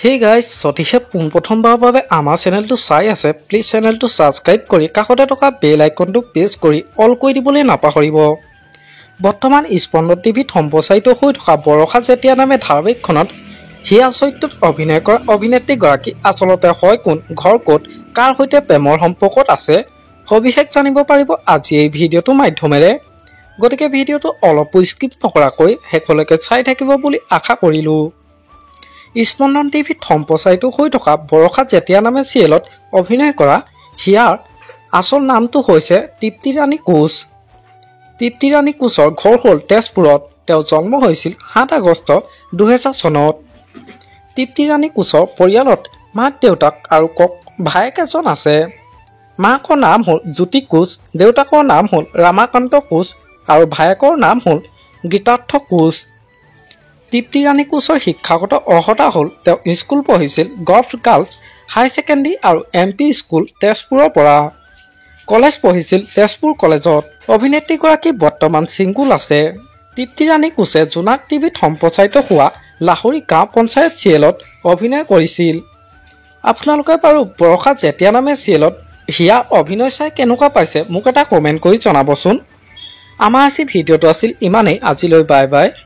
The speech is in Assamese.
হেই গাইজ, যদিহে পোনপ্ৰথমবাৰৰ বাবে আমাৰ চেনেলটো চাই আছে, প্লিজ চেনেলটো ছাবস্ক্ৰাইব কৰি কাষতে থকা বেল আইকনটো প্ৰেছ কৰি অল কৰি দিবলৈ নাপাহৰিব। বৰ্তমান স্পন্দন টিভিত সম্প্ৰচাৰিত হৈ থকা বৰষা যেতিয়া নামে ধাৰাবাহিকখনত হিয়া চৰিত্ৰত অভিনয় কৰা অভিনেত্ৰীগৰাকী আচলতে হয় কোন, ঘৰ ক'ত, কাৰ সৈতে প্ৰেমৰ সম্পৰ্কত আছে, সবিশেষ জানিব পাৰিব আজি এই ভিডিঅ'টোৰ মাধ্যমেৰে। গতিকে ভিডিঅ'টো অলপো স্কিপ নকৰাকৈ শেষলৈকে চাই থাকিব বুলি আশা কৰিলোঁ। স্পন্দন টিভিত সম্প্ৰচাৰিত হৈ থকা বৰষা যেতিয়া নামে চিৰিয়েলত অভিনয় কৰা হিয়াৰ আচল নামটো হৈছে তৃপ্তি ৰাণী কোচ। তৃপ্তি ৰাণী কোচৰ ঘৰ হ'ল তেজপুৰত। তেওঁ জন্ম হৈছিল 7 আগষ্ট 2000 চনত। তৃপ্তি ৰাণী কোচৰ পৰিয়ালত মাক, দেউতাক আৰু ভায়েক এজন আছে। মাকৰ নাম হ'ল জ্যোতি কোচ, দেউতাকৰ নাম হ'ল ৰামাকান্ত কোচ আৰু ভায়েকৰ নাম হ'ল গীতাৰ্থ কোচ। তৃপ্তি ৰাণী কোচৰ শিক্ষাগত অৰ্হতা হ'ল তেওঁ স্কুল পঢ়িছিল গভট গাৰ্লছ হাই ছেকেণ্ডেৰী আৰু এম পি স্কুল তেজপুৰৰ পৰা। কলেজ পঢ়িছিল তেজপুৰ কলেজত। অভিনেত্ৰীগৰাকী বৰ্তমান ছিংগুল আছে। তৃপ্তি ৰাণী কোচে জোনাক টিভিত সম্প্ৰচাৰিত হোৱা লাহৰী গাঁও পঞ্চায়ত চিৰিয়েলত অভিনয় কৰিছিল। আপোনালোকে বাৰু বৰষা যেতিয়া নামে চিৰিয়েলত হিয়াৰ অভিনয় চাই কেনেকুৱা পাইছে মোক এটা কমেণ্ট কৰি জনাবচোন। আমাৰ আজি ভিডিঅ'টো আছিল ইমানেই। আজিলৈ বাই বাই।